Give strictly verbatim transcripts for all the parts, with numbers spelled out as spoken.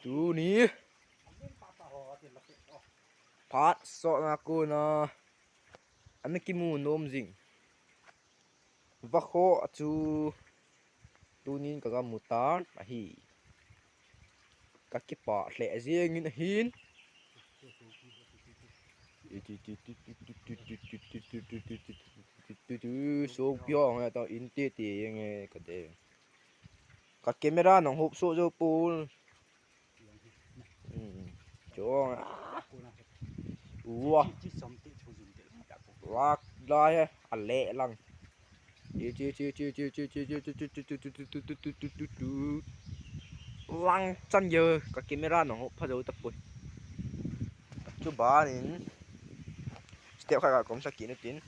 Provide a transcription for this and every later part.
Tuni phat sotna kona ana kimu nom jing vakhoh chu tunin ka ga mu tan ahi. Ka kipah lheh jengin ahin. Songpi ho nge ta in titi nge ka de. Ka camera nong hop so jo pon. Hmm. Chong. Ua. Lak lai he. A le lang. Lang chan yo ka camera nong hop pha jo tapoi. Chu banin. Step khat ka kom sa kit nu tin.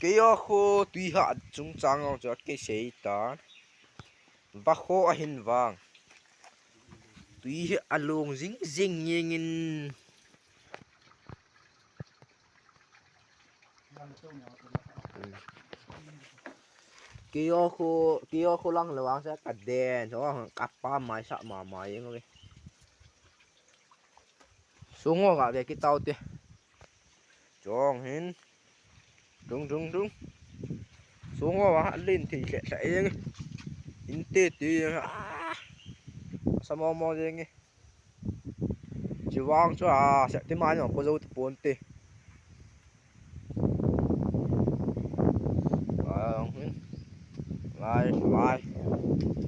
Keiho tui ha chungchang jong chu kei sei ta. Vakhoh ahin vang. Tui hi along jing jing ngengin. Keiho, keiho lang le vang sa ka den, so ka pa mai sa ma mai ngoi. Sungo ga ve kitau te. Chong hin. Dung, dung, dung. Sungo va lin thei lheh lheh jeng. In titi jeng. Ah. Sa mo mo jeng e. Chi vang chu a, Shaktiman jong po jo tapon te. Lai jong hin. Lai, lai.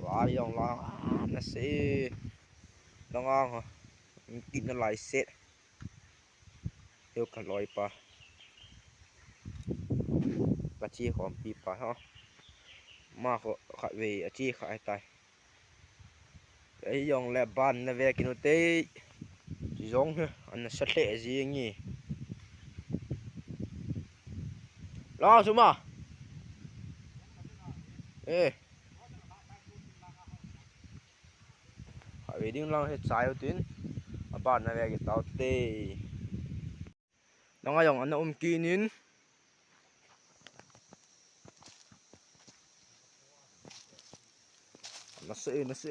Lai jong lai. Ah, na se. Lang ang ha. Kit na lai set. Hiu ka loi pa. Ka chi khompi pa ho. Ma kho khat vei a chi kha hai tai. Ei jong le ban na ve kinu te. Chi jong he, ana sa lheh jing e. Lang suma. Eh. Kha ve ding lang he chai u tin. A ban na ve kitau te. Nang a jong ana um kit in. Na se, na se.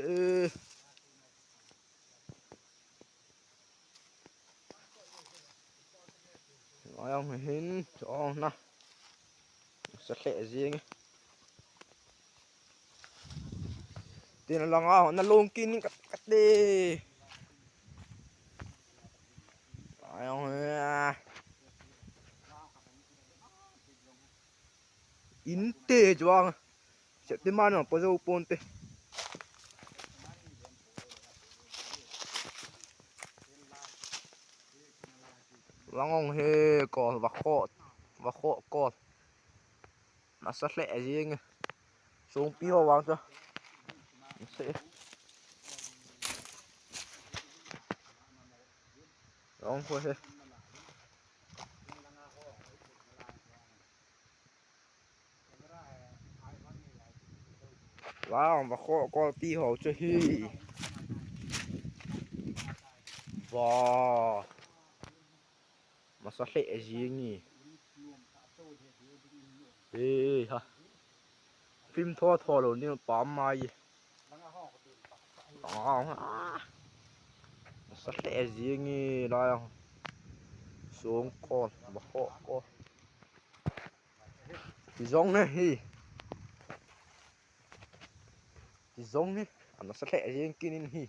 Nang a jong hin, chong na. Sa lheh jing e. Tin lang a, na long kit in ka, ka te. Ai, ong, ah. In te chuang. Shaktiman jong po jo pon te. Lang ong he ko, vakhoh, vakhoh ko. Nasa lheh jing e. Songpi ho vang chu. Nasa e. Vang ho he. Vang, vakhoh ko ti ho chu hi. Vang. Masa lheh jing e. E ha. Film tho tho lou ni pa mai. Ah. Masa lheh jing e la. Songko, vakhoh ko. Ti jong ne hi. Ti jong ne. Ana sa lheh jing kit in hi.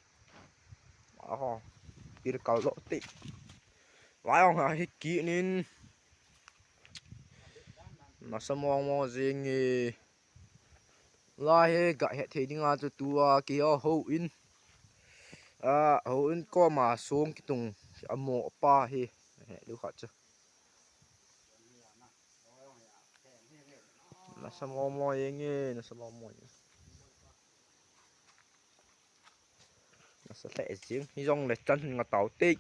Aho. Pil kal lo ti. Lai ong ha hi kit in. Nasa mong mong jing e. Lai he ga het thei ding a chu tua keiho in. A, houin koma song kitung a mo pa hi. He, lu khat chu. Nasa mo mo jing e, nasa mo mo jing. Nasa lheh jing, hi jong le chan hin nga tau te.